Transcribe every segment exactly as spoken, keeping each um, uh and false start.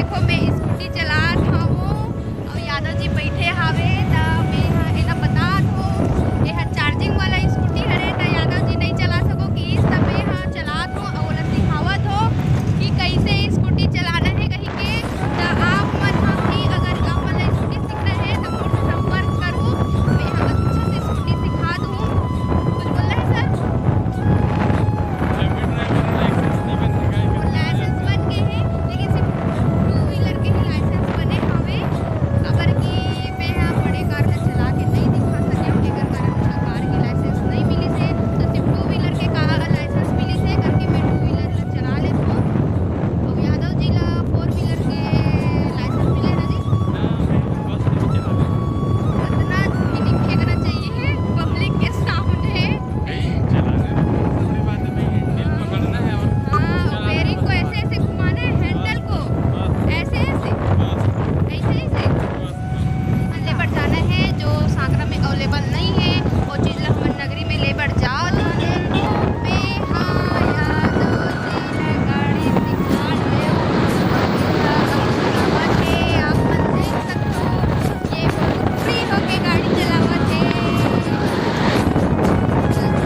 देखो, मैं स्कूटी चलात हवं अउ यादव जी बैठे हावे, त मैं ह एला बतात हवं, एहा चार्जिंग वाला स्कूटी हरे, त यादव जी नइ चला सको किस, त मैं ह चलात हवं अउ ओला सिखावत हवं कि कइसे स्कूटी चलाना हे कहिके। त आप मन ह भी, अगर आप मन ला स्कूटी सीखना हे, त मोर से संपर्क करू, मैं ह अच्छा से स्कूटी सिखा दूँ। कुछ बोलना है सर? लाइसेंस बन गए हैं, लेकिन सिर्फ टू व्हीलर के ही लाइसेंस बने हवे। काबर कि मैं ह बड़े कार ला चला के नहीं दिखा सके हूँ, एकर कारण मोला कार के लाइसेंस नहीं मिलिस हे। तो सिर्फ टू व्हीलर के का लाइसेंस मिलिस हे करके मैं टू व्हीलर ला चला लेत हूँ। अब यादव जी ला फोर व्हीलर के लाइसेंस मिले ना जी? उतना भी नहीं फेंकना चाहिए पब्लिक के सामने। नहीं, चलाना है, थोड़ी बात है भाई, हैंडल पकड़ना है और हाँ, चलाना है, बेरिंग को बस। ऐसे ऐसे घुमाना है, हैंडल को। बस। ऐसे ऐसे। बस। ऐसे ऐसे। बस। ले बर जाना है, जो सांकरा में अवेलेबल नहीं है, वो चीज ला हमन नगरी में ले बर जाओ। मैं हाँ यादव जी ने गाड़ी सिखा दे। आप मन देख सकते हो, ये फ्री होके गाड़ी चलावत हे।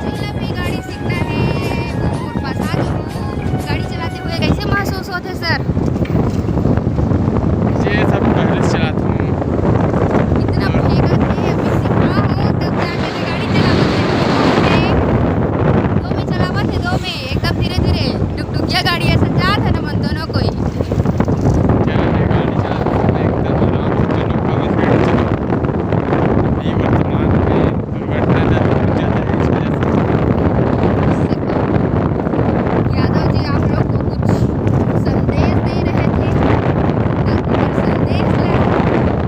जिला भी गाड़ी सीखना है, वो मोर पास आ जाओ। गाड़ी चलाते हुए कैसे महसूस होते सर? ये सब पहले से चलाता हूँ। इतना फेंकत हे, अभी सीखा हो तब जाके मैं गाड़ी चलावत हे। दो में चलावत हे, दो में एकदम धीरे धीरे। टुकटुकिया गाड़ी ऐसे जात है ना मन दोनों कोई। क्या है, गाड़ी चलाते समय एकदम आराम से चलो, कवर गाड़ी चलो। अभी वर्तमान में दुर्घटना ज्यादा, ज्यादा है, इस वजह से। यादव जी आप लोग को कुछ संदेश दे रहे थे, ताकि वो संदेश ला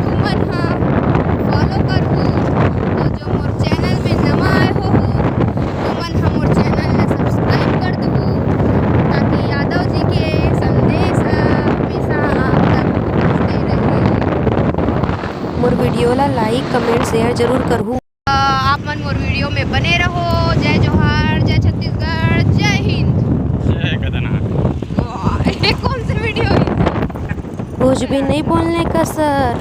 तुमन हा फॉलो करहू। और जो मोर चैनल में नवा आए हो, तुमन हा मोर चैनल ला सब्सक्राइब कर दू, ताकि यादव जी के संदेश हा हमेशा आप तक पहुँचते रहे। मोर वीडियो ला लाइक, कमेंट, शेयर जरूर करहू। अ, आप मन मोर वीडियो में बने रहो। जय जोहार, जय छत्तीसगढ़, जय हिंद। जय कदना। वाह, ये कौन सी वीडियो है? कुछ भी नहीं बोलने का सर।